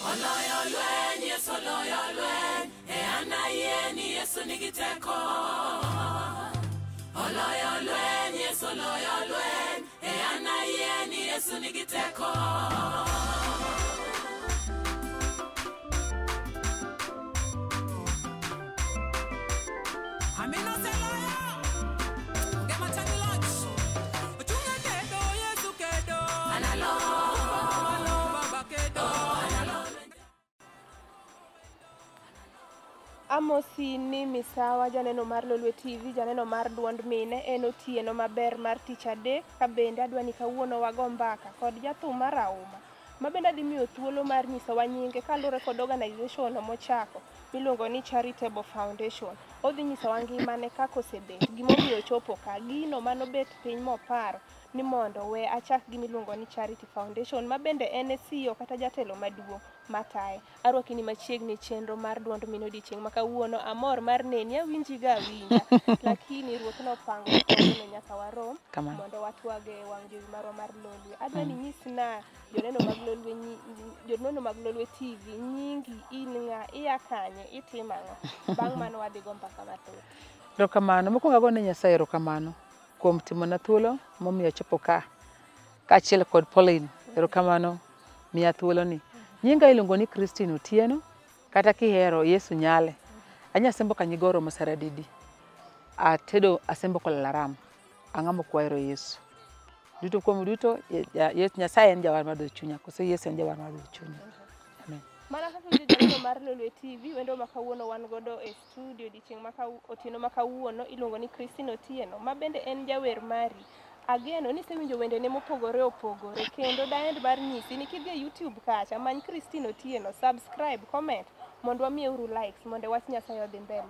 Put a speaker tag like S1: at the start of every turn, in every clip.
S1: Oloyo lweny, Yesu oloyo lweny, e an ayie ni Yesu nigi teko. Oloyo lweny, Yesu oloyo lweny, e an ayie ni Yesu nigi teko. Amina oseloyo, onge machani loch. Ochung' e kedo, Yesu kedo. Analo, malo, Baba kedo. Analo.
S2: Amosi ni misawa janeno mar Lolwe TV, janeno mar duond mine, en otieno maber mar tich adek ka bende adwa ni kawuono wago mbaka kod jathum mar auma ma bende adhi miyo thuolo mar nyisowa nyinge kaluwore kod organization mochako miluongo ni Charitable Foundation. Odhi nyisowa ngimane kaka osebet, gimomiyo ochopo ka, gino manobet piny moparo ni mondo we achak gimiluongo ni Charity Foundation ma bende en e CEO kata jatelo maduong' mataye. Arwaki ni machiegni chenro mar duond mine odiochieng' ma kawuono. Amor mar neni, awinji ga awinja. Lakini ruoth nopango ni kawuono nyaka warom
S3: Kamano.
S2: mondo watwag e wang' jowi marwa mar Lolwe. Adwa ni inyisna joneno mag Lolwe, joneno mag Lolwe TV, nyingi, in ng'a, iya kanye, itimo ang'o? Bang' mano wadhi go mbaka mathoth.
S3: Erokamano. Mokwongo agone Nyasaye erokamano kuom timona thuolo momiyo achopo ka kaachiel kod Pauline. Erokamano miya thuoloni. Nyinga iluongo ni Christine Otieno kata kihero Yesu Nyale. Anya Asembo Kanyigoro Masaradidi. Atedo Asembo Kolalaram. Ang'o mok wahero Yesu? Duto kuom duto, Nyasaye en jawar mar dhood chunya koso Yesu en jawar mar dhood chunya. Amen.
S2: Mana kaka winjo janeno mar Lolwe TV, wendo ma kawuono wan godo e studio odiochieng' ma otieno ma kawuono iluongo ni Christine Otieno, ma bende en jawer mari. Ageno ni isewinjo wendene mopogore opogore kendo daher mar nyisi ni kidhi e YouTube kacha many Christine Otieno, subscribe, comment mondo wamiye uru likes mondo wach Nyasaye odhi mbele.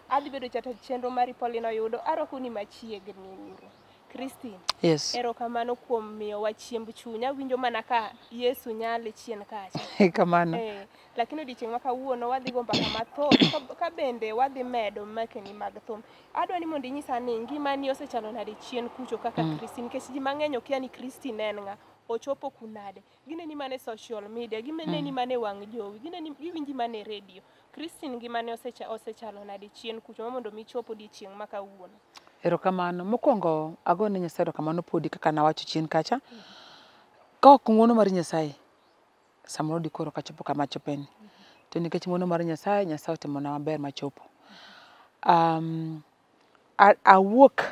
S2: Adhi bedo jatend chenro mari Pauline Oyudo, arwako ni machiegni uru. Christine.
S3: Yes.
S2: Erokamano kuom miyowa chiemb chuny. Awinjo mana ka Yesu nyale chien kacha.
S3: Kamano.
S2: Lakini odiochieng' ma kawuono wadhi go mbaka mathoth ka bende wadhi medo mekeni mag thum. Adwa ni mondo inyisa ni ngimani osechalo nade chien kucho kaka Christine, nikech ji mang'eny okia ni Christine en ng'a, ochopo kunade. Gineni mana e social media, gineni mana e wang' jowi, gineni giwinji mana e radio. Christine ngimane osechalo nade chien kucho mondo mi chop odiochieng' ma kawuono.
S3: Erokamano. Mokwongo agone Nyasaye erokamano podi kaka nawacho chien kacha. Ka ok ng'uono mar Nyasaye, samoro dikoro ok achopo kama achopeni. To nikech ng'uono mar Nyasaye, Nyasaye otimona maber machopo. Awuok,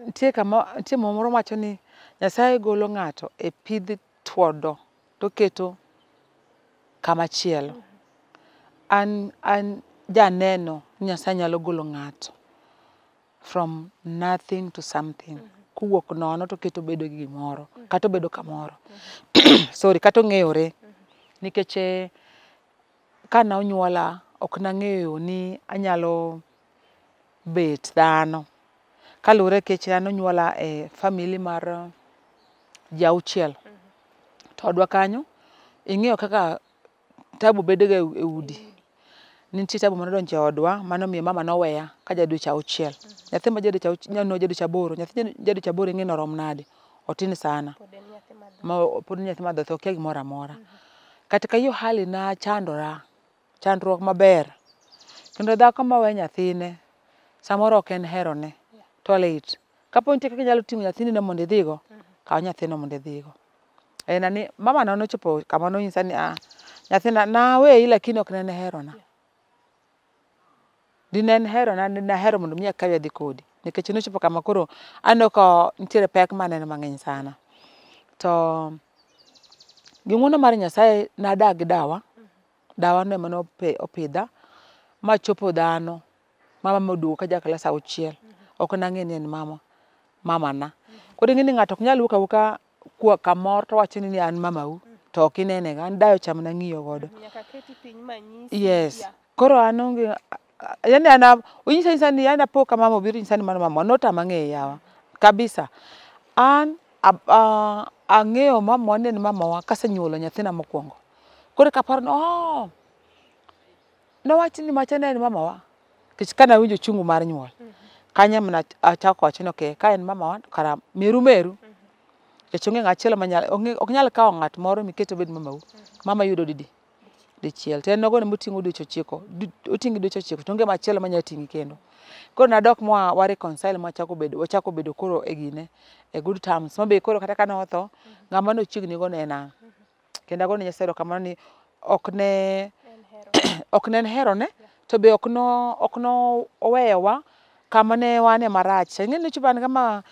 S3: nitie kama, nitie muma moro wacho ni Nyasaye golo ng'ato e pidh tuodo toketo kama chielo. An janeno ni Nyasaye nyalo golo ng'ato from nothing to something. Kowuok nono toketo obedo gi gimoro, kata obedo kamoro. Sorry, kata ong'eyore. Nikech kane onyuola, ok nang'eyo ni anyalo bet dhano. Kaluwore nikech an onyuola e family mar ji auchiel. To odwa kanyo, ing'eyo kaka tabu bedo ga e udi. Nitie tabu manodonjo e odwa, manomiyo mama noweya ka ja dweche auchiel. Nyathi ma ja dweche auchiel, no ja dweche aboro, nyathi ja dweche aboro ing'e ni orom nade? Otin sana. Ma pod en nyathi madhoth, okia gimoro amora. Katika hiyo hali nachandora, chandruok maber. Kendo dhako mawe nyathine, samoro ok en herone, to lit. Kapo nitie kaka inyalo ting'o nyathini mondo idhigo, kaw nyathino mondo idhigo. En ani, mama na nochopo kama nonyisa ni ah, nyathina naweyi lakini ok ne en herona. Dine en herona, nahero mondo mi akawi adhi kodi. Nikech nochopo kama koro aneno ka nitiere pek maneno mang'eny sana. To gi ng'uono mar Nyasaye nadak gi dawa, dawa no ema opidha machopo dhano. Mama moduogo ka ja klas auchiel. Ok nang'e ni en mama, mamana. Koro ing'e ni ng'ato ok nyal wuok awuoka kamoro to wacho ni an mamau to ok inene ga. An dayo cham nang'iyo godo.
S2: Nyaka keti piny manyisi.
S3: Yes. Koro an onge, yani an onyisa nyisa ni yani apo ka mama obiro nyisa ni mano mama, notama ng'eyo yawa. Kabisa. An ang'eyo mamawa ni en mamawa kasenyuolo nyathina mokwongo. Koro kaparo ni oh, nowach ni macha ne en mamawa. Nikech kane awinjo chungu mar nyuol, kanyo ema achako wacho ni okay, ka en mamawa kara meru meru. Nikech onge ng'achielo manyalo, ok nyal kawo ng'at moro miket obed mamau. Mama yudo didi? Dichiel. To en nogo moting'o dweche 9, oting'i dweche 9 to onge machielo manyalo ting'i kendo. Koro nadok ma wa reconcile ma wachako bedo koro e gine, e good terms. Mabe koro kata ka notho, ng'ama nochiegni go ne en an. Kendo agone Nyasaye erokamano ni ok ne en herone, to be ok no oweyowa kama ne wane marach. Ing'e ni chopo an kama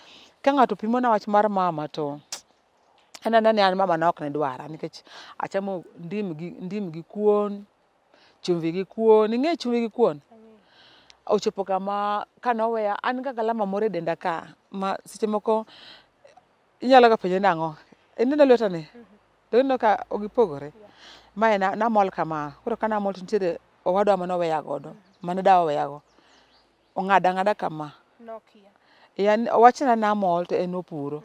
S3: ka ng'ato pimona wach mar mama to aneno ni an mama ne ok ne dwara nikech achamo ndim gi kuon, chumvi gi kuon. Ing'e chumvi gi kuon? Ochopo kama kanoweya an ga galama moro e denda ka ma seche moko inyalo ga penjo nang'o. Ineno lweta ni? To ineno ka gipogore. Mae namol kama. Koro ka namol to nitiere owadwa mane oweya godo, mane dawa oweya go. Ong'ada ang'ada kama.
S2: Nokia.
S3: Yani owachna namol to en opuro.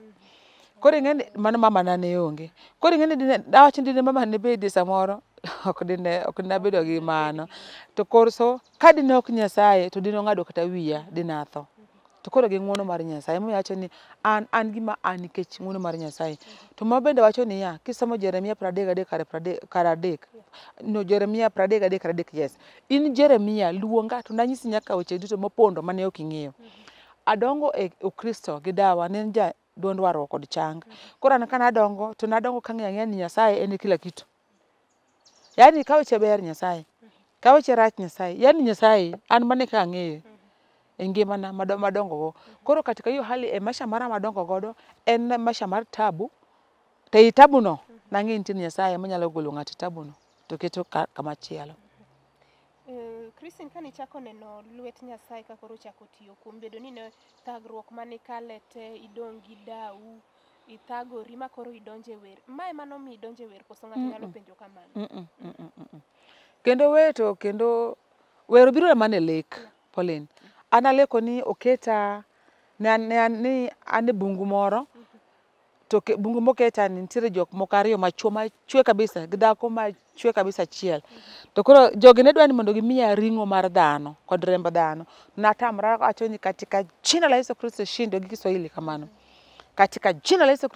S3: Koro ing'e ni mano mama na ne onge. Koro ing'e ni dawach ni dine mama ne bedie samoro ok dine abedo gi mano. To korso ka dine ok Nyasaye to dine ong'ado kata wiya dine atho. To koro gi ng'uono mar Nyasaye emomiyo awacho ni an gima an nikech ng'uono mar Nyasaye. To ma bende wacho niya, kisomo Jeremia 33 kar 3, no Jeremia 33 kar 3 yes. In Jeremia luonga to nanyisi nyaka weche duto mopondo mane ok ing'eyo. Adongo e Ukristo gi dawa ne en ja duond warruok kod chang. Koro an kana adongo to nadongo kang'eyo ang'eya ni Nyasaye en e kila kitu. Yaani ka weche ber Nyasaye, ka weche rach Nyasaye, yaani Nyasaye an mane kaka ang'eye e ngimana madongo go. Koro katika hiyo hali e maisha mara madongo godo en maisha mar tabu. To ei tabu no nang'e nitie Nyasaye manyalo golo ng'ato e tabu no to keto kama chielo.
S2: Christine, kane ichako neno lwet Nyasaye ka koro ochako tiyo kuom bedo ni ne thagruok mane ikale te, idong' gi dau, ithagori ma koro idonje wer. Mae mano mi idonje wer koso ng'ato nyalo penjo kamano?
S3: Kendo wer to kendo wer obiro mana e lek, Pauline. An aleko ni oketa ne an e bungu moro to bungu moketa ni nitiere jok moko ariyo machuo machwe kabisa gi dhako machwe kabisa achiel. To koro jogi ne dwa ni mondo gimiya ring'o mar dhano kod remb dhano. Natamra awacho ni katika jina la Yesu Kristo shindwe gi Kiswahili kamano. Katika jina la Yesu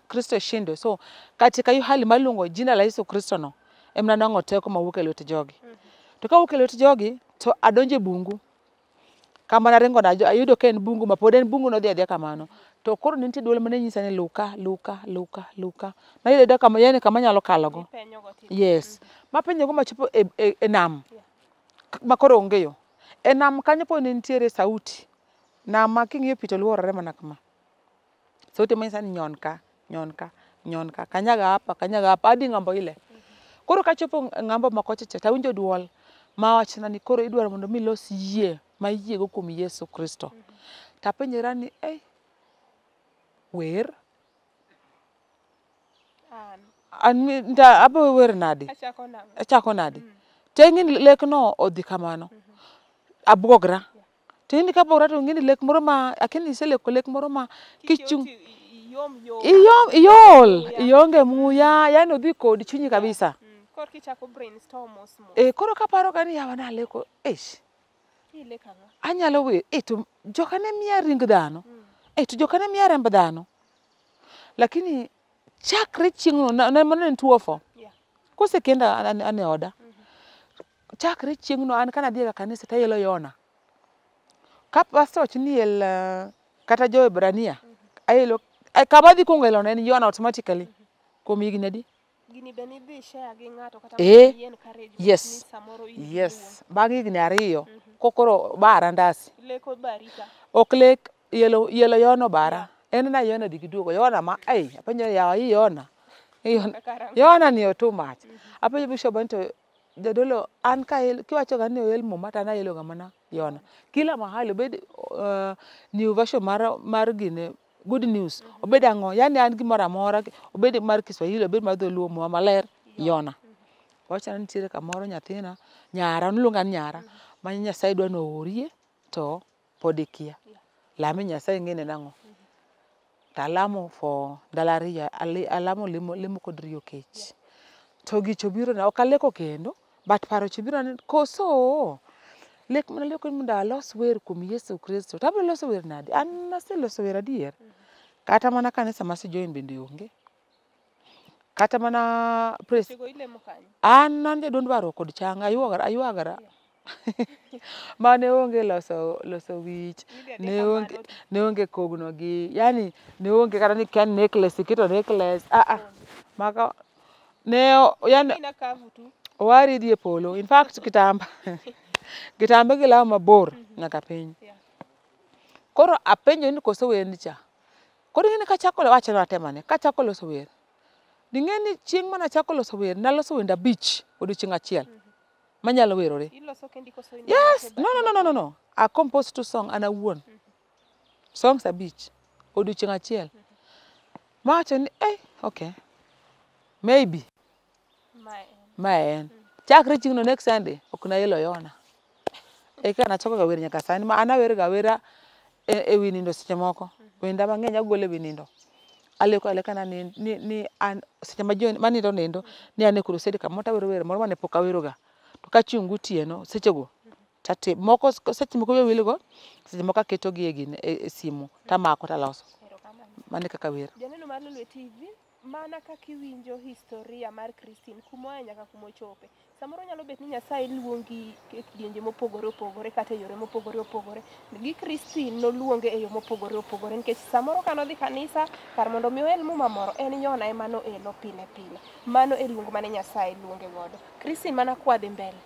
S3: Kristo shindwe. So katika hiyo hali maluongo jina la Yesu Kristo no ema nanwang'o teko mawuok e lwet jogi. To kawuok e lwet jogi to adonjo e bungu. Kama naringo ayudo ka en bungu ma pod en bungu nodhi adhiya kamano. To koro ne nitie duol mane nyisa ni luka, luka, luka, luka. Nayudo kama yani kama anyalo kalogo. Yes. Mapenjogo machopo e nam. Ma koro onge yo. E nam kanyo pod ne nitiere sauti. Nam ma king'iyo pi to luorore mana kama. Sauti manyisa ni nyon ka, nyon ka, nyon ka. Kanyaga hapa, kanyaga hapa, hadi ng'ambo ile. Koro kachopo ng'ambo ma kocha cha tawinjo duol mawachona ni koro idwaro mondo mi ilos yie ma iyiego kuom Yesu Kristo. Tapenjora ni wer? An abo wer nadi? Achako nadi? To ing'e ni lek no odhi kamano. Abuogra. To ing'e ni kabuogra to ing'e ni lek moro ma akia ni iseleko lek moro ma kichung' iol, ionge muya, yani odhi kodi chunyi kabisa.
S2: Koro kichako brainstorm mos mos.
S3: Koro kaparo ga ni yawa naleko, eish. Anyalo wer, to joka ne miya ring dhano. To joka ne miya remb dhano. Lakini chakre chieng'no, mano ne en 204. Kosekenda an e oda. Chakre chieng'no an kana adhi e kanisa tayelo Yona. Ka pastor owacho ni el kata jo Ibrania, ayelo kama adhi kuongo elo no en Yona automatically. Kuom higni adi?
S2: Gini be nidhi share gi ng'ato kata mondo encourage
S3: Yes. Yes. Bang' higni 2 kokoro bara ndasi.
S2: Lek obari ka.
S3: Ok lek, yelo Yona obara. En na Yona dhi giduogo. Yona ma apenjo yawa i Yona. Yona ni too much. Apenjo bishop ni to jadolo an ka kiwacho ga ni oel muma to an ayelo ga mana Yona. Kila mahali obed new version mar gine good news. Obed ang'o? Yani an gimoro amora, obed mar Kiswahili, obed mar Dholuo, muma maler, Yona. Wachona ni nitiere kamoro nyathina, nyara, noluonga ni nyara, ma Nyasaye dwa ni oorie to pod ikia. Lame Nyasaye ing'e nang'o. Talamo for ndalo 2, alamo lemo kod riyo kech. To gicho obiro na, ok aleko kendo, but paro cha obiro na ni koso lek mana leko ni mondo alos wer kuom Yesu Kristo. To abiro loso wer nade? An aseloso wer adier. Kata mana kanisa masejoin bende onge. Kata mana praise.
S2: Chego ilemo kanyo.
S3: An an jaduond warruok kod chang aywagara aywagara. Mane onge loso loso wich,
S2: Idhi adhiya
S3: ne onge
S2: kamano to
S3: ne onge kogno gi, yani ne onge kata ni kia ni necklace iketo necklace. Ah ah. Maka ne yani
S2: Ina kavu tu.
S3: owari dhi e polo. In fact kitamba kitamba gi law mabor nyaka piny.
S2: Yeah.
S3: Koro apenjo ni koso wend cha. Koro ing'e ni kachako wacha ni atemane, kachako loso wer. Ding'e ni chieng' mane achako loso wer, naloso wende abich odiochieng' achiel. Manyalo werore.
S2: Iloso kendi koso in
S3: Yes, no, no, no, no, no, no. I compose two song an awuon. Songs abich odiochieng' achiel. Mawacho ni eh, okay. Maybe
S2: Mae en.
S3: ma en. Chakre chieng'no next Sunday ok naelo Yona. Eka nachako ga wer nyaka sani ma an awero ga awera e wi nindo seche moko. Wenda mang'eny agolo e wi nindo. Aleko aleka na ni, ni, ni an seche ma ji manindo nindo ni an e crusade kamoro tawero wer moro mane pok awero ga. To kachung' gotieno sechego tate moko seche moko wiya wil go, seche moko aketo gi e gine e simu tamako taloso.
S2: Erokamano.
S3: Mano e kaka awer.
S2: Janeno mar Lolwe TV, mana kaka iwinjo historia mar Christine kumoaye nyaka kumochope. Samoro nyalo bet ni Nyasaye luongi e kidienje mopogore opogore kata e yore mopogore opogore. Gi Christine noluonge e yo mopogore opogore nikech samoro kanodhi kanisa kar mondo mi oel muma moro en Yona ema noelo pile pile. Mano e luong mane Nyasaye luonge godo. Christine mana kwadhi mbele.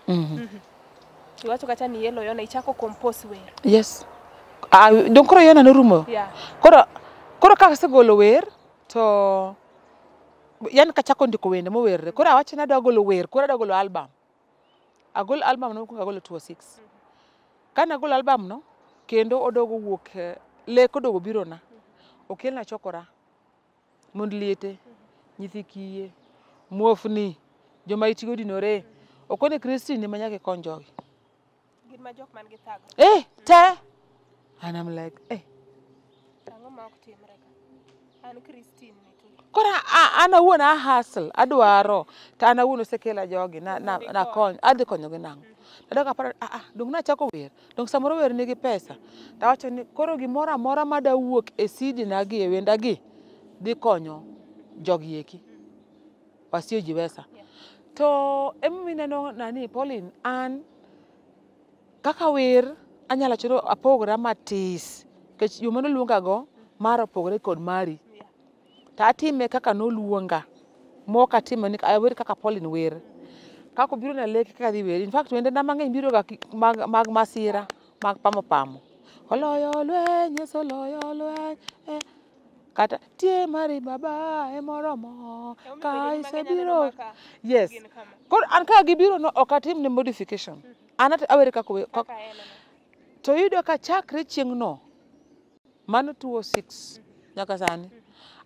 S2: Iwacho kacha ni ielo Yona ichako compose wer.
S3: Yes. Ah, dong koro Yona norumo.
S2: Yeah.
S3: Koro koro kasegolo wer to yani kachako ndiko wende mowerre. Koro awacho ni adwa golo wer, koro adwa golo album. Agolo album no mokwongo agolo 206. Kane agolo album no, kendo odogo wuok lek odogo birona. Okelna chokora, mond liete, nyithi kiye, muofni, joma itgi odinore. Okone Christine ema nyaka ikony jogi.
S2: Gin ma jok man gi thagruok.
S3: Eh, te! And I'm like, eh.
S2: Ang'o ma ok timre ka? An Christine ni to.
S3: Koro an awuon a hustle, adwaro, to an awuon osekela jogi na, na,
S2: Mondo
S3: na
S2: ikony.
S3: kony, adhi konyogi nang'o? Tadok aparo, ah, ah, dong nachako wer, dong samoro wer nigi pesa. Tawacho ni koro gimoro amora madawuok e CD na gi e wenda gi, dhi konyo jogi eki. Wasiojiweza.
S2: Yeah.
S3: To emomiyo ineno nani Pauline, an kaka wer anyalo wacho ni apogora matis, nikech yo manoluonga go mara opogore kod mari.
S2: Yeah.
S3: To atime kaka noluonga, mok atimo ni awer kaka Pauline wer. Kaka obiro na lek kaka adhi wer. In fact wendena mang'eny biro ga mag, mag masira, mag pamo pamo. Oloyo lweny, Yesu oloyo lweny, eh. Kata tie mari baba emoromo,
S2: Emomiyo
S3: ka
S2: wendeni mang'eny aneno
S3: isebiro.
S2: maka
S3: Yes.
S2: gin kama.
S3: Koro an kaka gibiro no ok atim ne modification. An awere kaka
S2: Kaka en no.
S3: To iyudo ka chakre chieng'no, mano 206 nyaka sani,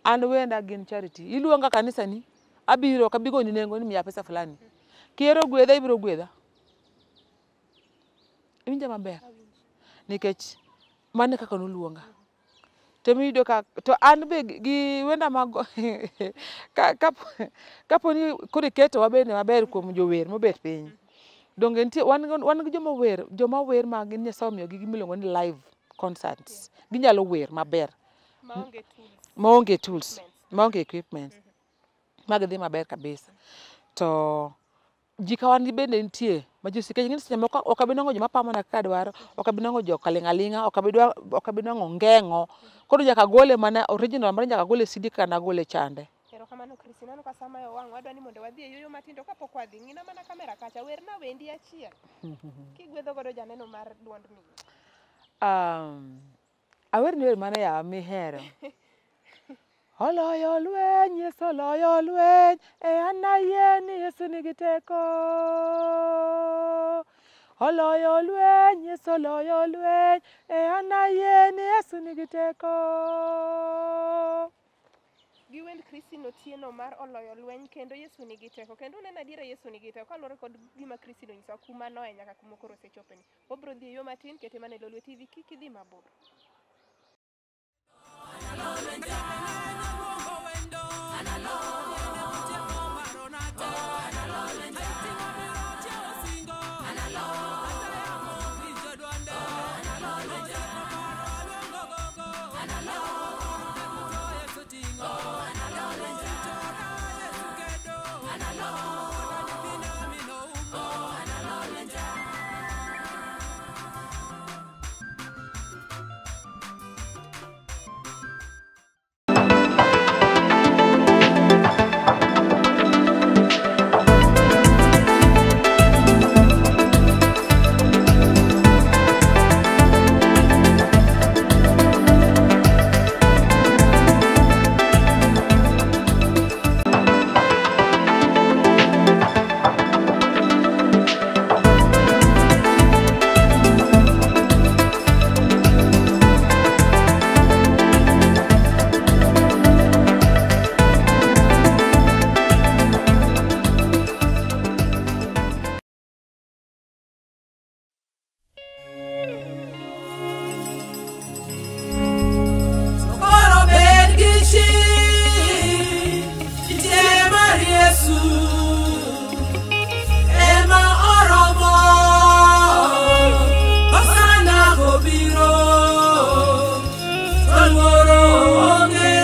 S3: an wenda gin charity. Iluonga kanisa ni, abiro ok abi goni nengo ni miya pesa fulani. Kihero gwedha ibiro gwedha. Iwinja maber? Nikech mano e kaka noluonga. To emiyudo ka, to an be gi wenda mag kapo ni koro iketowa bende maber kuom jower mobet piny. Donge nitie wan gi joma wer, joma wer ma gin Nyasaye omiyogi gimiluongo ni live concerts. Ginyalo wer maber.
S2: Maonge tools.
S3: Maonge tools, maonge equipment. Ma gidhi maber kabisa. To ji ka wan bende nitie ma ji nikech ing'e ni seche moko ok abi nwang'o joma pamona kaka adwaro, ok abi nwang'o joka ling' aling'a, ok abi nwang'o ngeng'o. Koro nyaka agole mana original mare nyaka agole e CD kaka nagole chande.
S2: Erokamano Christine, aneno ka sa mayo wang' wadwa ni mondo wadhi e yueyo matindo kapok wadhi. Ng'ina mana kamera kacha, werna wendi achiel. Kigwedho godo janeno mar duond miyo.
S3: Awerni wer mane yawa mihero? Oloyo lweny, Yesu oloyo lweny, e an ayie ni Yesu nigi teko. Oloyo lweny, Yesu oloyo lweny, e an ayie ni Yesu nigi teko.
S2: Gi wend Christine Otieno mar oloyo lweny kendo Yesu nigi teko. Kendo uneno adiera Yesu nigi teko kaluwore kod gima Christine onyisowa kuma noe nyaka kuma koro osechopeni. Wabiro dhi e yo matin, kete mana e Lolwe TV, kik idhi mabor.
S1: Yesu ema oromo. Hosana kobiro to luoro onge.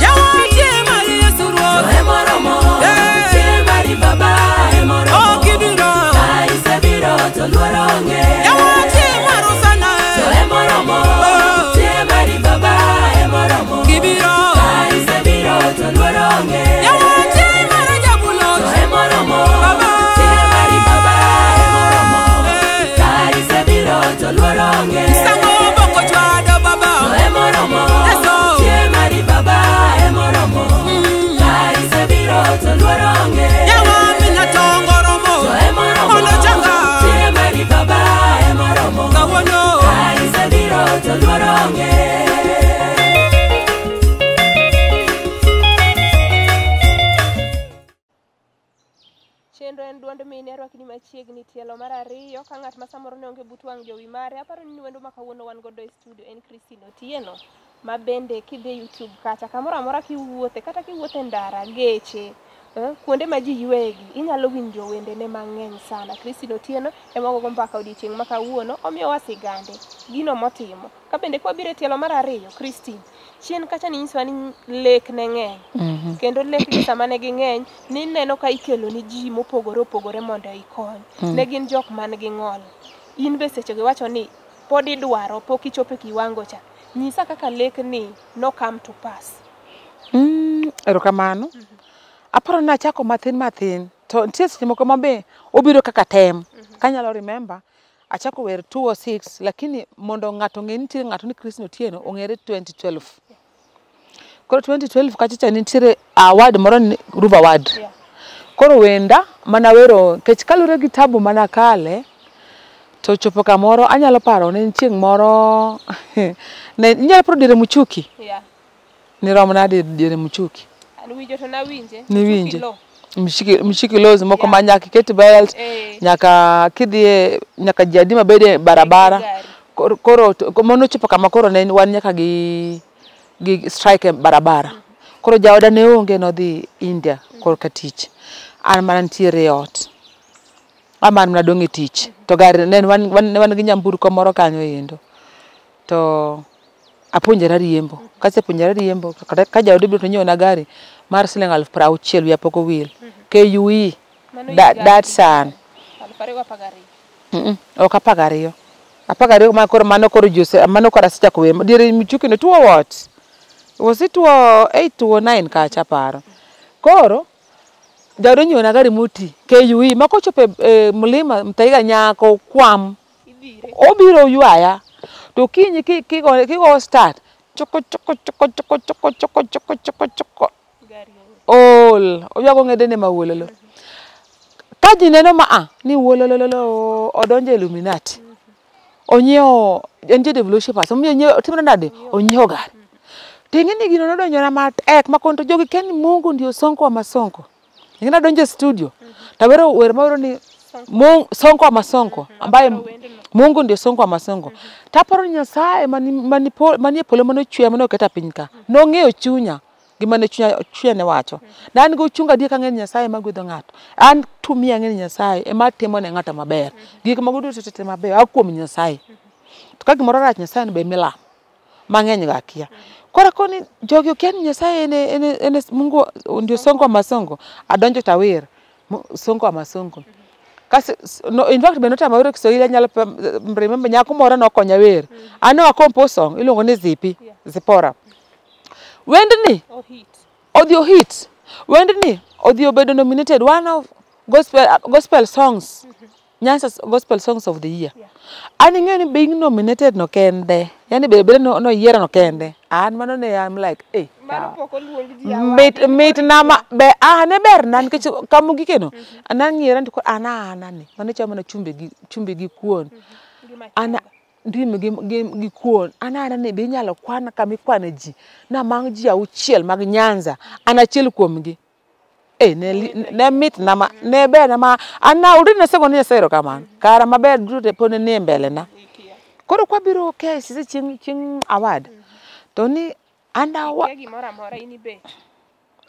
S1: Yawa tie mar Yesu Ruoth.
S4: To emoromo,
S1: Eh.
S4: tie mari baba emoromo.
S1: Ok ibiro.
S4: Ka isebiro to luoro onge.
S1: Yawa tie mar Hosana.
S4: To emoromo,
S1: Oh.
S4: tie mari baba emoromo.
S1: Gibiro.
S4: Ka isebiro to luoro onge.
S1: Yawa tie mar Jabulo.
S4: To emoromo,
S1: Baba.
S4: tie mari baba emoromo.
S1: Eh.
S4: Ka isebiro to luoro onge.
S1: Sango boko chwado baba.
S4: To emoromo,
S1: Yeso.
S4: tie mari baba emoromo. Ka isebiro to luoro onge.
S1: Yawa mina tongo romo.
S4: To emoromo,
S1: Mondo changa.
S4: tie mari baba emoromo.
S1: Kawuono.
S4: Ka isebiro to luoro onge.
S2: Chenro en duond mine arwakni machiegni tielo mar ariyo ka ng'at ma samoro ne onge but wang' jowi mare aparo ni wendo ma kawuono wan godo e studio en Christine Otieno ma bende kidhi e YouTube kacha kamoro amora kiwuothe kata kiwuothe e ndara geche kuonde ma ji ywegi inyalo winjo wendene mang'eny sana. Christine Otieno ema wagogo mbaka odiochieng' ma kawuono omiyowa sigande gino motimo. Ka bende kwabiro e tielo mar ariyo Christine chien kacha ninyisowa ni lek ne ng'eny kendo lek gi sama ne ging'eny nineno ka ikelo ni ji mopogore opogore mondo ikony. Ne gin jok man gi ng'ol. In be seche go iwacho ni pod idwaro pok ichopo e kiwango cha. Nyisa kaka lek ni no come to pass.
S3: Erokamano. Aparo ni nachako mathin mathin to nitie seche moko ma be obiro kaka tem. Kanyalo remember achako wer 2006 lakini mondo ng'ato ong'e ni nitiere ng'ato ni Christine Otieno ong'ere 2012. Koro 2012 kacha cha nitiere award moro ni Ruva Award.
S2: Yeah.
S3: Koro wenda manawero nikech kaluwore gi tabu manakale to chopo kamoro anyalo paro ne en chieng' moro ne inyalo paro diere Muchuki
S2: Yeah.
S3: nirom nade diere Muchuki
S2: An winjo to nawinje.
S3: Niwinje.
S2: Mchuki lo.
S3: mshiki laws moko
S2: Yeah.
S3: ma nyaka iket belt
S2: Eh.
S3: nyaka kidhie nyaka ji adi mabede e barabara
S2: Gari.
S3: koro mano ochopo kama koro ne wan nyaka gi strike e barabara. Koro jaoda ne onge nodhi India korka tich. An mana nitiere e ot. Ama an mana dong' e tich. To gari ne wan gi nyamburko moro kanyo endo. To apuonjora riembo. Kasepuonjora riembo kata ka jaoda obiro to onyiewona gari mar siling 60,000 wiya pok owil. KUE
S2: Mano higa
S3: Datsun.
S2: 2012.
S3: Ok 12. 12 ma koro mano koro ji mano koro asechako wer. Diere Michuki no tuo what? Was it 2008 2009 kacha aparo. Koro jaoda onyiewona gari moti KUE ma kochopo e mlima Muthaiga nyako kwam
S2: Idhire.
S3: obiro ywaya to kinyi kigo start choko choko choko choko choko choko choko choko choko
S2: Gari onge.
S3: ol oywago ng'edene ma wuololo. Ka ji neno ma a ni wuolololo odonjo e Illuminati. Onyiewo en ja devil worshippers omiyo onyiewo otimore nade onyiewo gari. To ing'e ni gino nodonjona matek ma koni to jogi kia ni Mungu ndio sonko wa masonko. Ing'e ni adonjo e studio tawero wer mawero ni Sonko wa masonko ambaye Mungu ndio sonko wa masonko. Taparo ni Nyasaye manie polo manochweya manoketa piny ka nong'eyo chunya gima ne chunya ne wacho. Ne an gi ochunga adier kang'eyo ni Nyasaye ema gwedho ng'ato. An to me ang'eyo ni Nyasaye ema timo ne ng'ato maber. Gik moko duto te mabeyo a kuom Nyasaye. To ka gimoro rach Nyasaye no be milamo. Mang'eny go akia. Koro akoni jogi okia ni Nyasaye en Mungu ndio sonko wa masonko. Adonjo tawer sonko wa masonko. Kasi no, in fact be notama wero Kiswahili anyalo remember nyako moro nokonya wer. An ne wa compose song iluongo ni Zipi, Zipora. Wendni odhi ohit. Wendni odhi obedo nominated one of gospel songs. Nyanza gospel songs of the year. An ing'eyo ni being nominated no kende. Yani be no noyiero no kende. An mano ne I'm like, eh.
S2: Mano pok oluong ji awadi.
S3: Mit na ma be ne ber na nikech kamogike no. An ang'iyora ni to ana ni. Mano chamo mana chumbi gi kuon. Ana ndim gi kuon. An ana ni be inyalo kwan kama ikwane ji. Namang ji 6 mag Nyanza, an achiel kuomgi. Ne mit na ma, ne ber na ma, an na already nasegone Nyasaye erokamano. Kara maber duto te pod nie mbele na. Koro kwabiro KICC chieng' award, to ni an
S2: Ikia gimoro amora in ibet.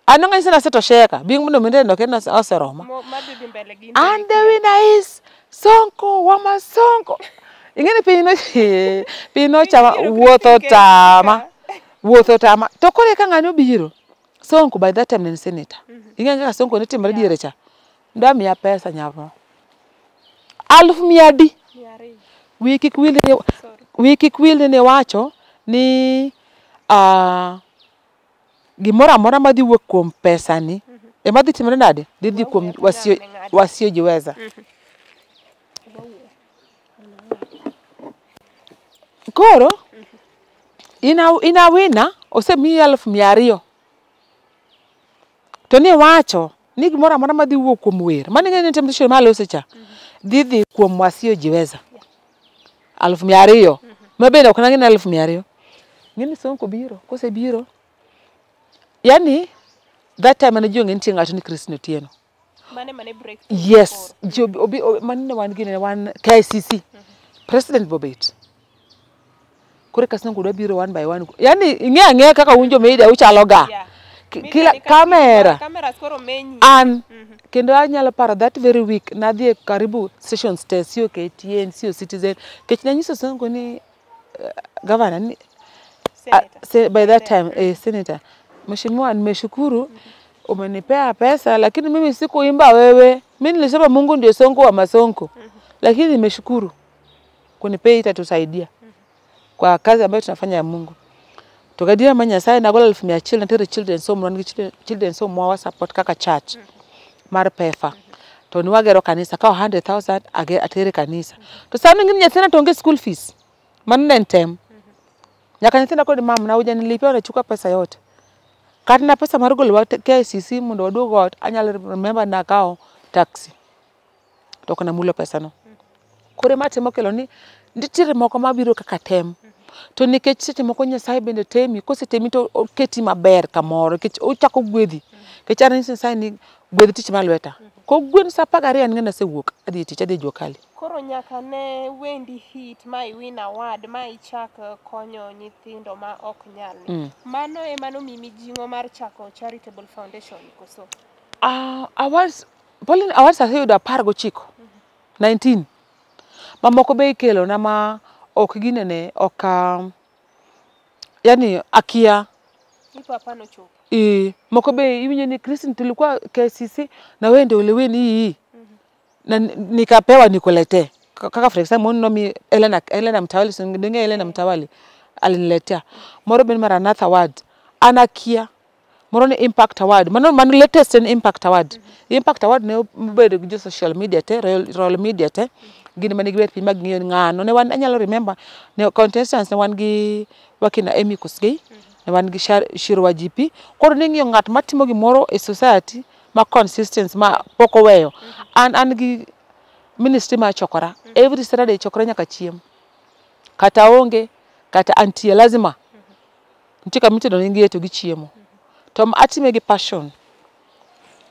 S3: An ng'anyisi ni asetosheka, bi mondo mi neno kendo oseroma.
S2: Madhi dhi mbele gi
S3: And the winner is Sonko, Wama Sonko. Ing'e ni piny no chama wuotho tama. Wuotho tama. To koro eka ng'ani obiro. Sonko by that time ne en senator. Ing'e kaka Sonko ne timore diere cha. Dwa miya pesa nyabo. 100,000 adi?
S2: 200.
S3: Wiyi kik wil ni wacho ni gimoro amora madhi wuok kuom pesani ema dhi timore nade? Dhi dhi kuom wasiojiweza. Koro ina wina osemiyi 200,000. To ni wacho ni gimoro amora madhi wuok kuom wer. Mano ing'e ni temptation malose cha. Dhi dhi kuom wasiojiweza. 200,000. Ma bende ok nang'e ni 200,000. Ng'e ni Sonko biro, kosebiro. Yani that time mane ji ong'e ni nitie ng'ato ni Christine Otieno.
S2: Mane break.
S3: Yes, ji obi mano ne wan gine wan KICC. President bobet. Koro ka Sonko dwa biro one by one. Yani ing'e ang'eya kaka un jo media uchalo ga. Kila kamera.
S2: Cameras koro menyi.
S3: An kendo anyalo paro that very week nadhi e karibu stations te, sio KTN, sio Citizen. Kech nanyiso Sonko ni governor ni by that time senator. Mheshimiwa, nimeshukuru umenipea pesa lakini mimi sikuimba wewe. Mimi nilisema Mungu ndio Sonko wa masonko. Lakini nimeshukuru kunipea, itatusaidia kwa kazi ambayo tunafanya ya Mungu. Tukadia ma Nyasaye nagola 1,000 na children so mwan gi children so mwa support kaka church mar PEFA. To ni wagero kanisa ka 100,000 age atere kanisa. To sani ngini nyathina to onge school fees. Mano ne en tem. Nyaka nyithinda kod mam na hujanilipia unachukua pesa yote. Kata na pesa mar golo KICC mondo waduog ot, anyalo remember nakawo taxi. To ok namulo pesa no. Koro ema temo kelo ni nitiere moko mabiro kaka tem. To nikech seche moko Nyasaye bende temi, kosetemi to oketi maber kamoro, nikech ochako gwedhi. Nikech an anyiso Nyasaye ni gwedh tich mar lweta. Kogwen sa 12 an ng'e nasewuok, adhi e tich, adhi e jua kali.
S2: Koro nyaka ne wendi hit ma iwin award ma ichak konyo nyithindo ma ok nyal. Mano ema nomiyi mijing'o mar chako charitable foundation koso?
S3: Awards, Pauline, awards aseyudo 19. 19. Mamoko be ikelo na ma ok ginene, ok yani akia.
S2: Ipo hapana chopo.
S3: Moko be iwinjo ni Christine tulikuwa KCC na wewe ndio uliwin hii. Na nikapewa nikuletee. Kaka for example nomi Elena Mtawali, singenge Elena Mtawali aliniletea. Moro ben Maranatha Award, anakia. Moro ni Impact Award. Mano latest en Impact Award. Impact Award ne obedo gi jo social media te, Royal Media te. Gin mane gibet piny mag ng'iyo ng'ano. Ne wan anyalo remember ne contestants ne wan gi wakina Emmy Kosgei, ne wan gi Shirwa GP. Koro ne ng'iyo ng'at matimo gimoro e society ma consistency ma pok oweyo. An gi ministry ma chokora. Every Saturday chokora nyaka chiemo. Kata onge, kata antie lazima. Nitie kama itedo negi to gichiemo. To atime gi passion.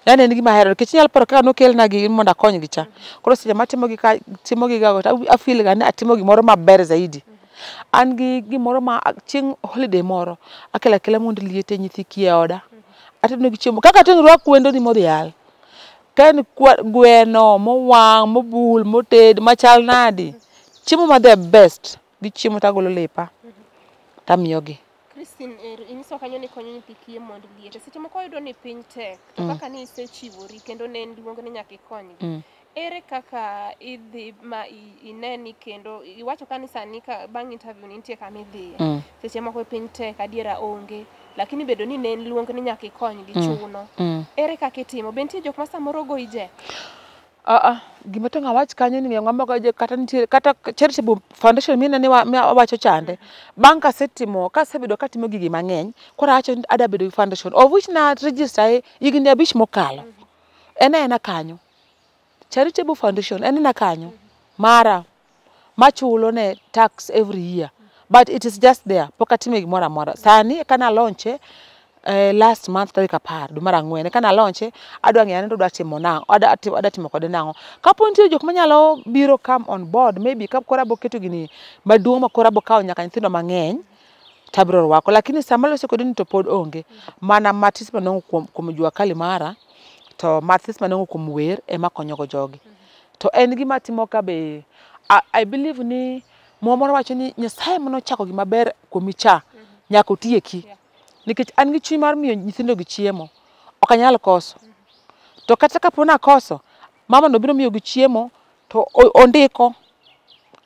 S3: Yani en gima ahero nikech inyalo paro kaka nokelna gi mondo akonygi cha. Koro seche matimo gi ka timo gi gago to afeel ga ni atimo gimoro maber zaidi. An gi gimoro ma chieng' holiday moro akelo akela mond liete nyithi kiye e oda. Atedo negi chiemo kaka to rwak wendo ni modhial. Ka en gweno mowang' mobul moted machal nadi. Chiemo ma the best gi chiemo tagolo lepa tamiyogi.
S2: Christine, inyiso kanyo ni konyo nyithi kiye mond liete. Seche moko wayudo ni piny tek, to kaka ni isechiwori kendo ne en luong ni nyaka ikonygi. Ere kaka idhi ma ineni kendo iwacho ka ni sani ka bang' interview ni nitie kama idhiye. Seche moko piny tek, adiera onge, lakini bedo ni ne en luong ni nyaka ikonygi chuno. Ere kaka itimo? Be nitie jok ma samoro goyi jek?
S3: Gima to awach kanyo ni ng'ama goyo jek kata nitie kata charitable foundation mineno ni wawacho chande. Bang' kasetimo kasebedo katimo gigi mang'eny, koro awacho ni adwa bedo gi foundation of which na register higni 5 mokalo. En aena kanyo. Charitable foundation en aena kanyo. Mara. Machulo ne tax every year. But it is just there. Pok atime gimoro amora. Sani eka na launch last month tarik 10 dwe mar 4 eka na launch adwa ng'eyo ni to adwa timo nang'o, adwa timo kode nang'o. Kapo nitie jok manyalo biro come on board, maybe ka koro abo keto gini maduong' ma koro abo kawo nyaka nyithindo mang'eny, tabiro rwako. Lakini sama aloso kode ni to pod onge. Mana matis manwang'o kuom jua kali mara, to matis manwang'o kuom wer ema konyogo jogi. To en gima atimo ka be, I believe ni Muma moro wacho ni Nyasaye manochako gima ber kuomi cha, nyaka otieki. Nikech an gi chuny mar miyo nyithindo gi chiemo, ok anyal koso. To kata kapo ni akoso, mama no biro miyogi chiemo to ondiko,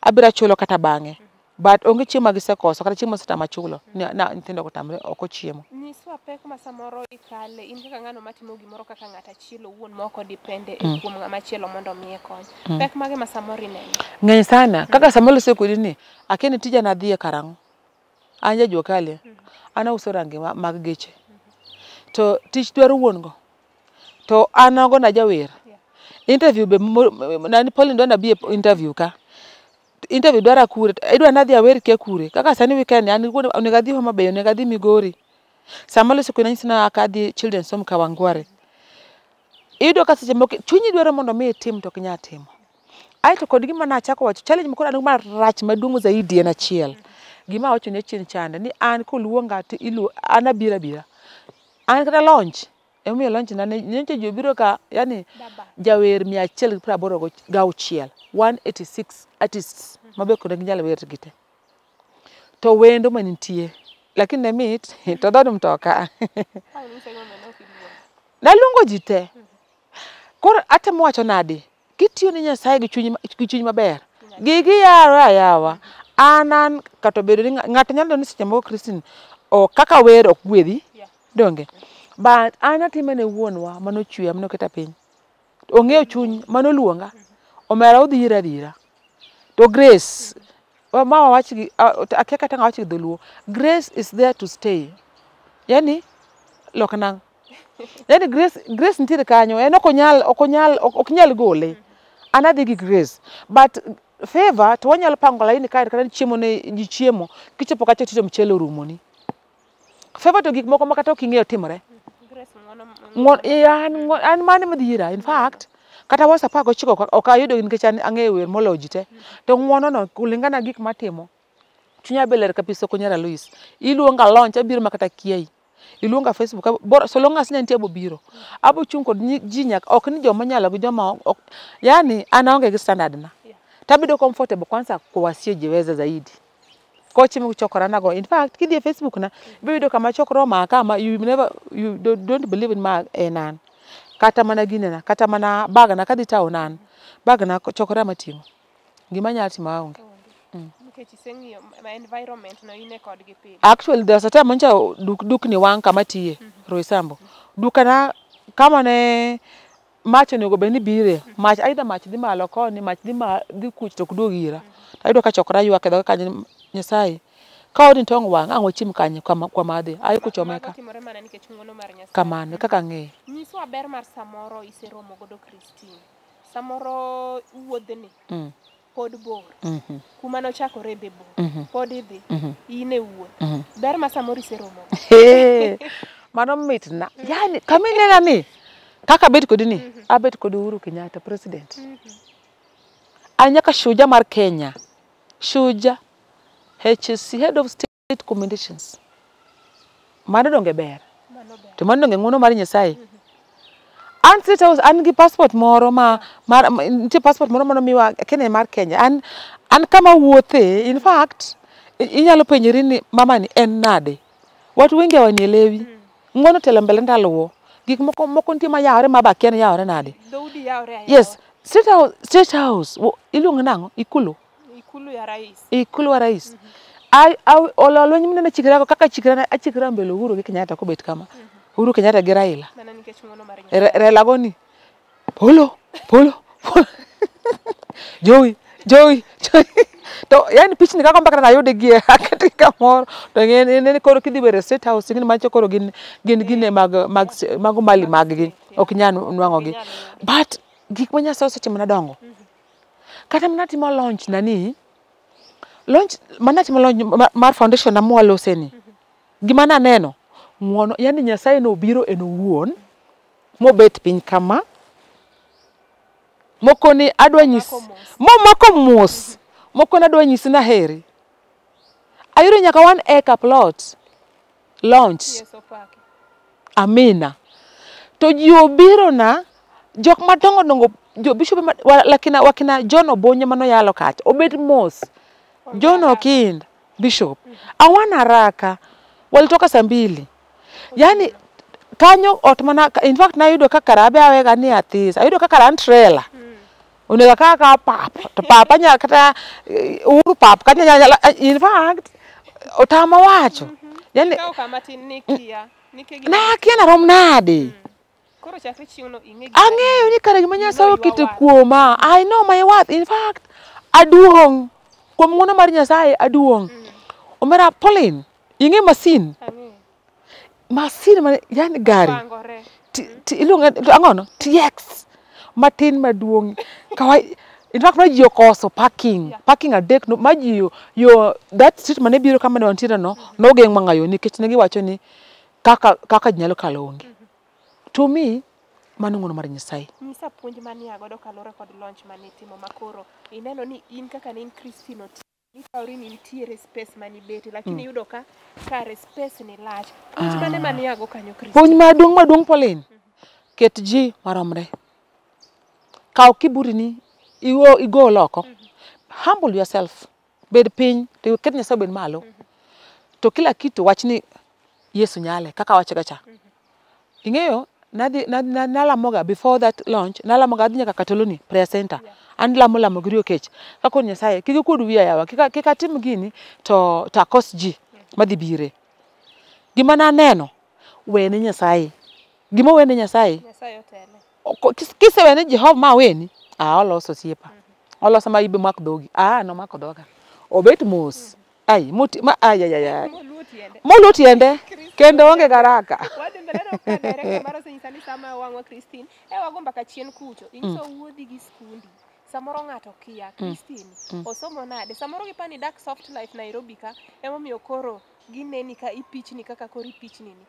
S3: abiro chulo kata bang'e. But onge chiemo ma gisekoso, kata chiemo osetama chulo, na nyithindo otamre ok ochiemo.
S2: Nyiswa pek ma samoro ikale in kaka ng'ano matimo gimoro kaka ng'at achiel owuon ma ok odepende kuom ng'ama chielo mondo omiye kony. Pek mage ma samoro ineno?
S3: Ng'eny sana, kaka sama aloso kodi ni, akia ni tija nadhiye karang'o. An ja jua kali, an auso rangi mag geche. To tich dwaro wuon go. To an agona jawer. Interview be nani Pauline dwa nabi e interview ka. Interview dwara kure, idwa nadhi awer kia kure. Kaka sani weekend an onego adhi Homa Bay, onego adhi Migori. Sama aloso kodi anyisi ni adhi Children's Home Kawangware. Iyudo ka seche moko chunyi dwaro mondo mi itim to ok inyal timo. Aeto kod gima nachako wacho, challenge moko an marach maduong' zaidi en achiel. Gima awacho ni achien chande ni an koluonga to an abiro abira. An kata launch, emomiyo launch na ne nyocha ji obiro ka, yani jawer 186, 186 artists mabe kod ginyal wer gi te. To wendo manitie, lakini ne mit to dhood mtoka. Naluongo ji te. Koro atemo wacho nade, kitiyo ne Nyasaye gi chuny maber, gigi yaro ayawa. An kata obedo ni ng'ato nyalo neno ni seche moko Christine kaka wer ok gwedhi, donge? But an atime ne wuonwa manochweya manoketa piny. Ong'eyo chuny manoluonga. Omera odhi ira adhira. To Grace, ma wawach gi, akia kata awach gi dholuo. Grace is there to stay. Yani, lok nang'. Yani Grace nitiere kanyo, en ok onyal gole. An adhi gi Grace. But favor to wanyalo pango laini kae kata chiemo ne ji chiemo, kichopo kacha to mchele orumoni. Favor to gik moko ma kata ok ing'eyo timore. An mane madhi ira, in fact, kata was 19 ok ayudo nikech an ang'eyo wer moloyo ji te. To ng'uono no kulingana gi gik matimo, chunya be ler kabisa ok onyara Louis. Iluonga launch abiro ma kata kiai. Iluonga Facebook, so long as nitie abo biro. Abo chung' kod ji nyaka, ok ni joma nyalo gi joma ok, yani an aonge gi standard na. Tabedo comfortable kwanza kwa wasiojiweza zaidi. Kochi mchokora nago. In fact, kidhi e Facebook na, ibiro kama chokro ma kama you never, you don't believe in ma enan. Kata mana ginena, kata mana bag na kadhi town an. Bag na chokora mating'o. Gima nyalo timo aonge.
S2: Nikech iseng'iyo ma environment no ine kodgi pile.
S3: Actually there's a time mancha dukni wang' kama tiye, Roysambu. Duka na kama ne mach onego bed ni bire, mach either mach dhi malo koni, mach dhi kuch to ok duog ira. Ayudo ka chokra ywak e dhoga kanyo, Nyasaye. Ka odni tong' wang', ang' wachiem kanye kwama adhi. Ayo kuchome ka.
S2: Mago timore mana nikech ng'uono mar Nyasaye.
S3: Kamano, kaka ang'eyo.
S2: Nyiswa ber mar samoro iseromo godo Christine. Samoro wuodhni pod bor. Kuma nochakore be bor. Pod idhi. In e wuoth. Ber ma samoro iseromo.
S3: Mano mitna. Yani, kama inena ni, kaka abet kodi ni, abet kod Uhuru Kenyatta, president. An nyaka shuja mar Kenya. Shuja HSC, Head of State Commendations. Mano donge ber. To mano donge ng'uono mar Nyasaye. An State House, an gi passport moro ma, nitie passport moro manomiwa Kenya mar Kenya. An kama wuothe, in fact, inyalo penjori ni mama ni en nade. Watu wengi hawanielewi. Ng'uono telo mbele ndaluwo. Gik moko nitie ma yawore ma be akia ni yawore nade.
S2: Dhoudi yawore ayawa.
S3: Yes, State House, iluongo nang'o? Ikulu.
S2: Ikulu ya rais.
S3: Ikulu ya rais. Olo lweny mineno chikra kaka chikra achikra mbele Uhuru gi Kenyatta kobet kama. Uhuru Kenyatta gi Raila.
S2: Mana nikech ng'uono mar Nyasaye.
S3: Raila goni. Polo, polo, polo. Jowi, jowi, jowi. To yani pichni kaka mpaka nayude gi aketi kamoro. To ng'e ni koro kidhi were State House gin macho koro gin gine mag mago mali mag gi. Ok nyal nwang'o gi. But gik ma Nyasaye osetimo na dongo. Kata mana timo launch na ni Launch mana timo launch mar foundation na mwalose ni. Gima naneno ng'uono, yani Nyasaye nobiro en owuon mobet piny kama mokoni adwa nyis momako mos mokoni adwa nyisi naheri. Ayudo nyaka 1 acre plot launch.
S2: Yes, opaki.
S3: Amina. To ji obiro na jok madongo dongo, jo bishop lakina wakina John Obonyo manoyalo kacha obet mos. John Okind bishop awana haraka, walitoka saa 2. Yani kanyo ot mana, in fact nayudo ka karabe awega ni athis, ayudo ka kara an trailer. Onego kaka pap to papa nya kata Uhuru pap kata nya, in fact otama wacho. Yani
S2: Kawo kama tin ni kia, nikia gima
S3: na akia narom nade.
S2: Koro chakre chieng'no ing'e gima
S3: Ang'eyo ni kare gima
S2: You
S3: Nyasaye
S2: know your
S3: oketo
S2: worth.
S3: kuoma. I know my worth. In fact, aduong' kuom ng'wono mar Nyasaye aduong'. Omera Pauline, ing'e masin?
S2: Ang'eyo.
S3: Masin ma yani gari.
S2: Pangore.
S3: Iluongo ang'ono? TX. Matin maduong'. Kawai in fact ma ji okoso parking.
S2: Yeah.
S3: Parking adek no ma ji yo that street mane biro kama ne wantiere no nogeng' wang'ayo nikech ne giwacho ni kaka ji nyalo kalo onge. To me, mano ng'wono mar Nyasaye.
S2: Nyisa puonj mane ia godo kaluwore kod launch mane itimo makoro ineno ni in kaka ne in Christine Otieno, nikawri ni nitiere space mane ibete lakini iyudo ka kare space ni lach. Puonj mane mane ia go kanyo Christine?
S3: Puonj maduong' maduong' Pauline, ket ji maromre. Kaw kiburi ni igol oko. Humble yourself. Bed piny to ket Nyasaye obed malo. To kila kitu wach ni Yesu nyale kaka awacho ga cha. Ing'eyo nadhi nalamoga before that launch, nalamoga adhi nyaka Katoloni prayer center. An lamo lamo gi riyo kech. Kakoni Nyasaye kik ikuod wiya yawa, kik atim gini to akos ji madhi bire. Gima naneno, wene Nyasaye. Gima owene Nyasaye.
S2: Nyasaye otele.
S3: Kisewene Jehova ma weni, oloso osiepa. Oloso ma ibe mak dhogi. Nomako dhoga. Obet mos. Ai, moti, ma, ai, ai, ai, ai.
S2: Moluo tiende.
S3: Moluo tiende, kendo onge garaka.
S2: Wadhi mbele no ka director mar osenyisa ni sama wang'wa Christine, e wago mbaka chien kucho, inyiso wuodhi gi skundi. Samoro ng'ato kia, Christine, osomo nade? Samoro gipani dak soft life Nairobi ka, emomiyo koro gineni ka ipichni kaka koro ipichni ni.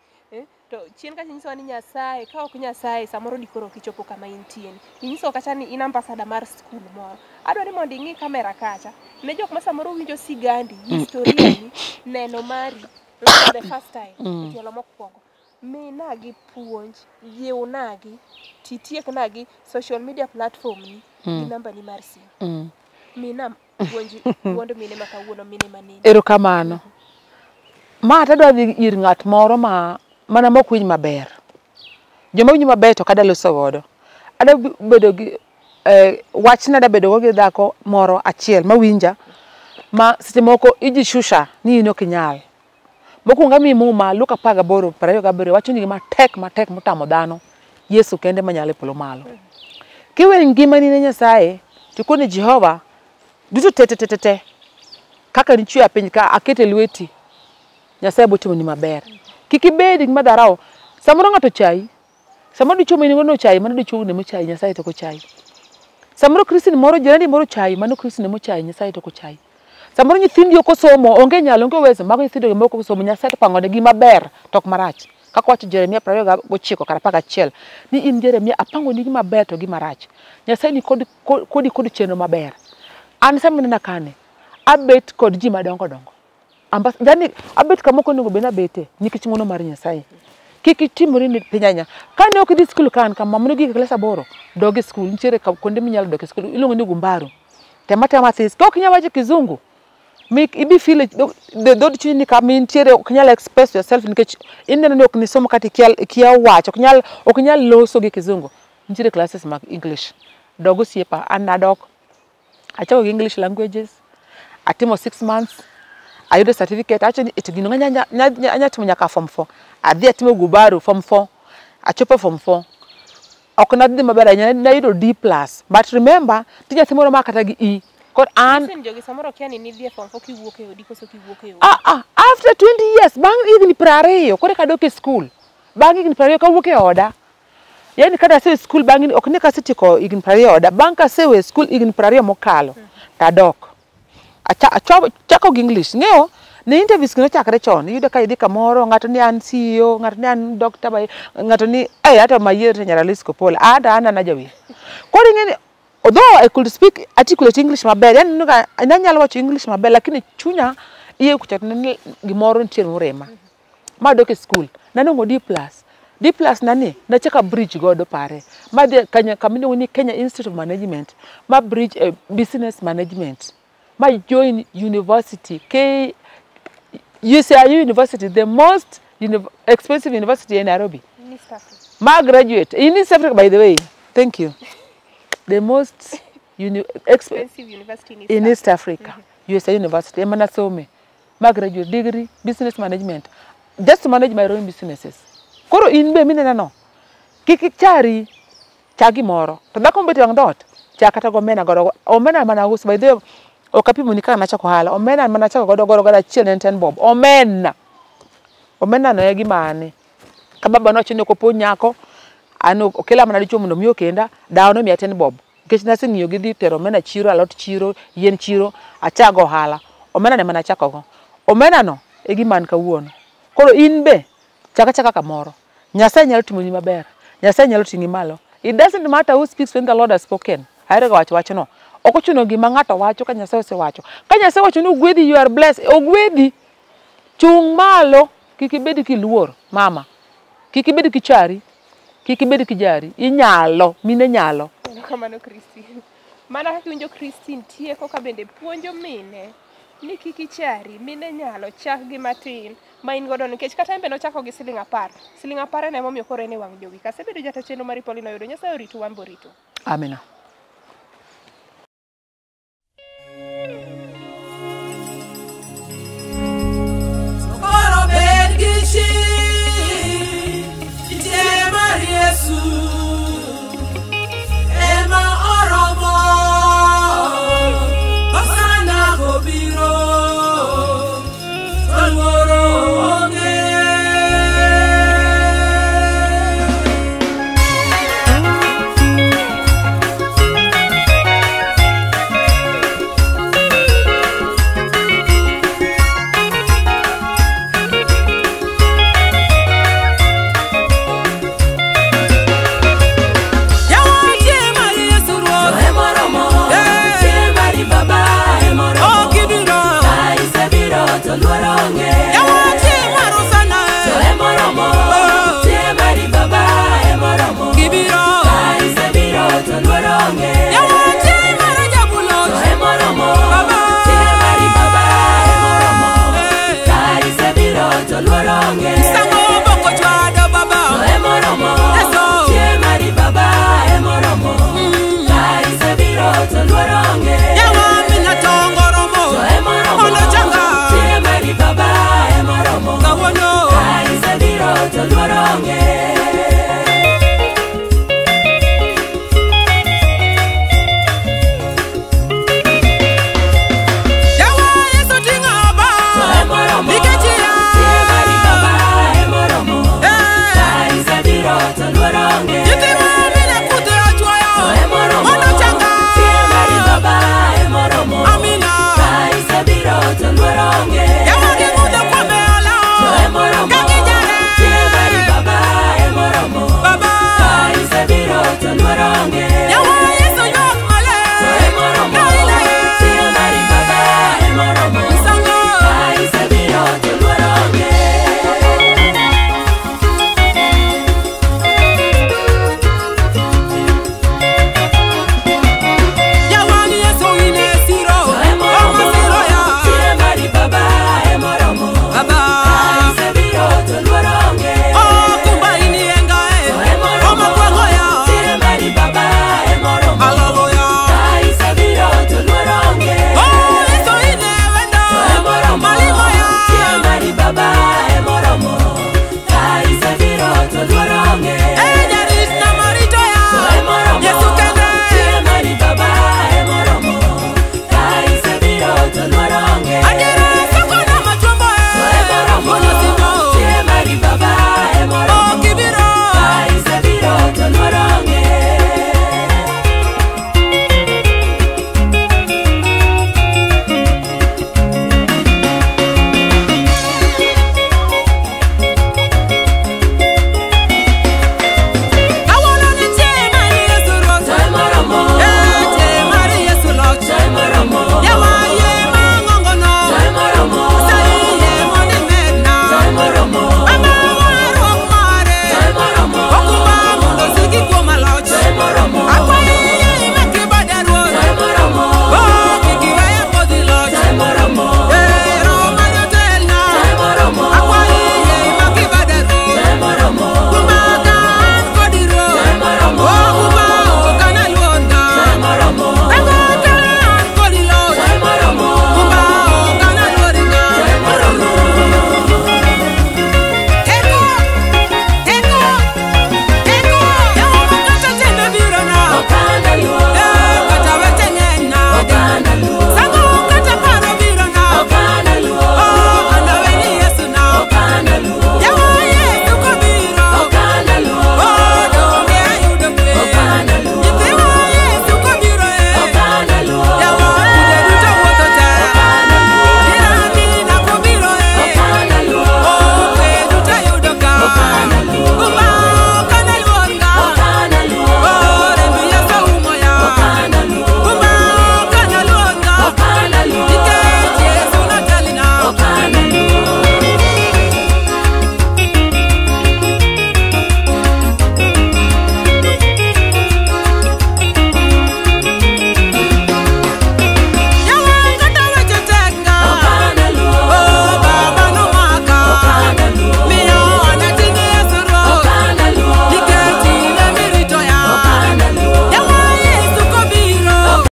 S2: To chien kacha inyisowa ni Nyasaye, ka ok Nyasaye, samoro dikoro ok ichopo kama intie ni. Inyiso kacha ni in ambassador mar skul moro. Adwa ni mondo ing'i kamera kacha, ne jok ma samoro winjo sigandi, historia ni, neno mari, for the first time, tielo mokwongo. Minagi puonj, jiwnagi, titieknagi social media platform ni, gi namba ni mar simu. Mina puonj wuond mine ma kawuono, mine manene.
S3: Erokamano. Ma tadwa dhi ir ng'at moro ma mana mok winj maber. Joma winjo maber to kada loso godo. Ada bedo gi wachna ada bedo go gi dhako moro achiel mawinja ma seche moko ijishusha ni in ok inyal. Mokwongo amiyi muma Luka 18 27 wacho ni gima tek matek motamo dhano Yesu kende manyalo e polo malo. Kiwe ngimani ne Nyasaye to ikone Jehova duto te te te te kaka nichweya piny ka akete lweti Nyasaye biro timoni maber. Kik ibed gi madharau. Samoro ng'ato ochayi. Samoro dichuo ma in godo ochayi, mano dichuo ne mochayi, Nyasaye to ok ochayi. Samoro Christine moro, jirani moro ochayi, mano Christine mochayi, Nyasaye to ok ochayi. Samoro nyithindi ok osomo, onge nyalo, onge uwezo, mago nyithindo moko ok osomo, Nyasaye to opango negi maber to ok marach. Kaka wacho Jeremia 29 kar 11 ni in Jeremia apangoni gima ber to gi marach. Nyasaye ni kodi kod chenro maber. An sama inena kane, abet kod ji madongo dongo. Yani abet kama ok onego bed ni abete nikech ng'wono mar Nyasaye. Kik itimri ni piny ahinya. Kane ok idhi skul ka an kama, mano gik klas 8, dog e skul, nitiere kuonde minyalo dok e skul, iluongo ni Gumbaru. Tem atema this. Ka ok inyal wacho kizungu, mik ibi feel dhood chunyi ni kama intiere ok inyal express yourself nikech ineno ni ok nisomo kata ikia wacho, ok inyal loso gi kizungu. Nitiere classes mag English. Dog osiepa, an nadok. Achako gi English languages, atimo 6 months, ayudo certificate, awacho ni to gino anya timo nyaka form 4. Adhi atimo Gubaru form 4, achopo form 4. Ok nadhi maber ahinya, nayudo D plus. But remember, nitie nyathi moro ma kata gi E. Koro an
S2: Christine, jogi samoro kia ni nidhi e form 4 kiwuok e odi koso kiwuok e odi.
S3: After 20 years, bang' higni 20, koro eka adok e skul. Bang' higni 20 kawuok e oda. Yani kata asewe skul bang' ok ni kasetieko higni 20 e oda, bang' kasewe skul higni 20 mokalo, tadok. Achako gi English. Ng'eyo, ne interviews gi nochakre chon. Iyudo ka idhi kamoro, ng'ato ni an CEO, ng'ato ni an doctor, ng'ato ni hata mayier to nyara Liz Kopola. Ata an ana jawer. Koro ing'e ni although I could speak articulate English maber, yani nanyalo wacho English maber, lakini chunya iye kucha to ne gimoro nitie morema. Ma dok e school, nanong'o D plus. D plus nani, nachako bridge godo pare. Ma dhi kanya kama iluongo ni Kenya Institute of Management, ma bridge e business management. Ma join university, K UCIU University, the most expensive university in Nairobi.
S2: In East Africa.
S3: Ma graduate in East Africa, by the way. Thank you. The most
S2: expensive university in East
S3: in East Africa. USA University. Ema nasome. Ma graduate degree business management. Just to manage my own businesses. Koro in be minena no. Kik ichari chak gimoro. To dhako mobet e wang' dhoot, chak kata gomena godo. Omena mana uso by the way, ok apimo ni kaka nachako ohala. Omena mana achako godo godo godo achiel ne en 10 bob. Omena. Omena no e gima ane. Ka baba nowacho ni ok opuonj nyako, an okela mana dichuo mondo mi okenda, dawa nomiya 10 bob. Nikech naseng'iyo gi dhi tero omena chiro, alot chiro, yien chiro, achak ohala. Omena no ema nachako go. Omena no e gima an kawuono. Koro in be, chak achaka kamoro. Nyasaye nyalo timoni maber. Nyasaye nyalo ting'i malo. It doesn't matter who speaks when the Lord has spoken. Ahero ga wacho wachno. Ok ochuno gima ng'ato wacho ka Nyasaye osewacho. Ka Nyasaye owacho ni ogwedhi, you are blessed. Ogwedhi. Chung' malo, kik ibed kiluor, mama. Kik ibed kichari, kik ibed kijari. Inyalo, mine nyalo.
S2: Erokamano Christine. Mana kaka iwinjo Christine tieko ka bende puonjo mine ni kik ichari, mine nyalo, chak gi matin ma in godo nikech kata en be nochako gi siling 10. Siling 10 en emomiyo koro en e wang' jowi. Kasebedo jata chenro mar Pauline oyudo Nyasaye oritu wan be oritu.
S3: Amina.
S1: Koro bed gi chir, nitie mar Yesu ema oromo, Hosana kobiro, to luoro onge. Yawa tie mar Yesu Ruoth.
S4: To emoromo, tie mari Baba emoromo.
S1: Ok ibiro.
S4: Ka isebiro to luoro onge.
S1: Yawa tie mar Hosana.
S4: To emoromo, tie mari Baba emoromo.
S1: Gibiro.
S4: Ka isebiro to luoro onge.
S1: Yawa tie mar Jabuloch.
S4: To emoromo,
S1: Baba.
S4: tie mari Baba emoromo. Ka isebiro to luoro onge.
S1: Sango boko chwado Baba.
S4: To emoromo,
S1: Yeso.
S4: tie mari Baba emoromo. Ka isebiro to luoro onge.
S1: Yawa mina tongo romo.
S4: To emoromo,
S1: Mondo changa.
S4: tie mari Baba emoromo.
S1: Kawuono.
S4: Ka isebiro to luoro onge.